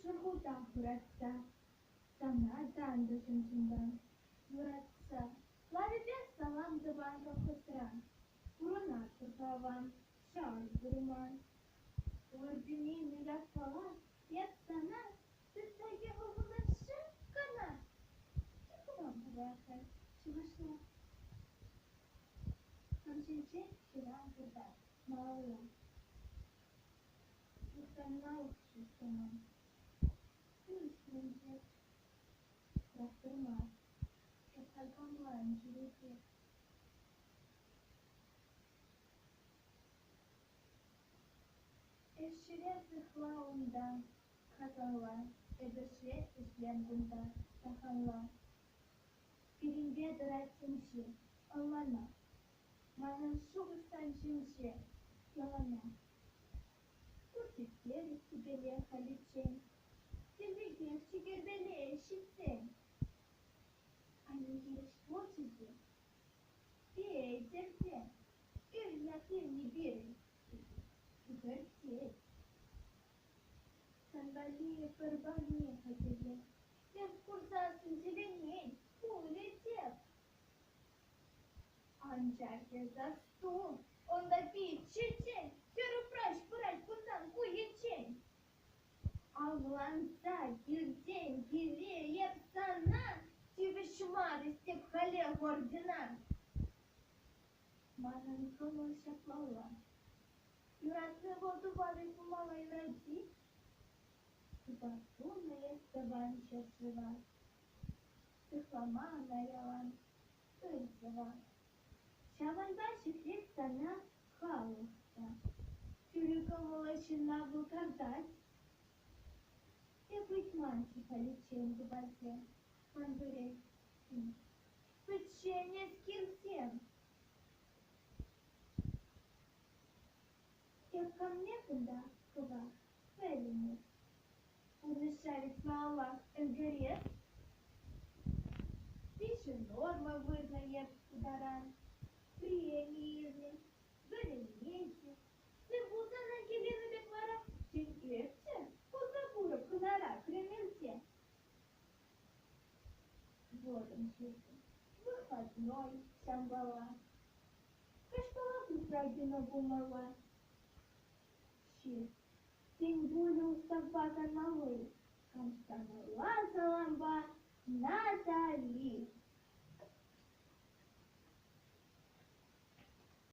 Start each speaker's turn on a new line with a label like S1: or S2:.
S1: шур хута хуратса, Сана тантӑшӑм чунтан юратса. Лавӗпех салам тӑван колхозра. Пурӑнатпӑр-ха аван, шар курман. Орден илнӗ ятпала эп сана тытса йӑхӑвна шеп кӑна. Ҫыхӑвам пулать халь чӑвашла. Сан ҫинчен ҫырам выртать малалла. Мухтанмалӑх ҫук тӑман. Ӳсӗнчӗк. Трактор мар, эп халь комбайн ҫӳретеп. Ӗҫҫире сыхла унта, касанла, эп ӗҫре ӗҫлем кунта, сахалла. Пирӗнпе тӑрать тӗнче, ӑнланать. Манӑн шухӑш сан ҫинче яланах. Пур тӳперӗ тӳпеле халиччен, Тем пекех чикерпеле ҫитсен. Анне хирӗҫ пулчӗ те, Петӗр те, ыр ят илнӗ пирӗн, кӗпӗртет. Сан валли пӗр парне хатӗрле, Эс курсассӑн тӗлӗнен пулӗ теп. Анчах эс асту, унта пит чечен хӗр-упраҫ пырать кунтан ку енчен. Авланса килсен киле эп сана тивӗҫ мар теп халех ордена. Манӑн кӑмӑл ҫаплалла. Юратни вӑл тупа пек пулмалла юрать-и? Тупа тунӑ эс тӑван ҫӗршыва. Сыхлама ӑна ялан ыр сӑвап. Ҫавӑнпа ҫӗклет сана халӑх та. Тӳрӗ кӑмӑллӑ ҫынна вӑл картать. Эп ыйтманччӗ халиччен тупасем, ман пӗрех. Пӗччен эс килсем. Эп камне кунта хӑвах пӗлнӗ. Пурнӑҫра вӗт малаллах ӗлкӗрес. Виҫӗ норма вырнӑ эп ку таран. Преми илнӗ, вӗренмен те. Сыв пулсан киленнӗ пек вара тен эп те пулса курӑп хӑнара Кремльте. Вӑрӑм ҫыртӑм, выходной ҫампала. Каҫпала клубра кино пулмалла. Ҫыр, тен пулӗ уставпа канмалли, Комсомола салампа Натали.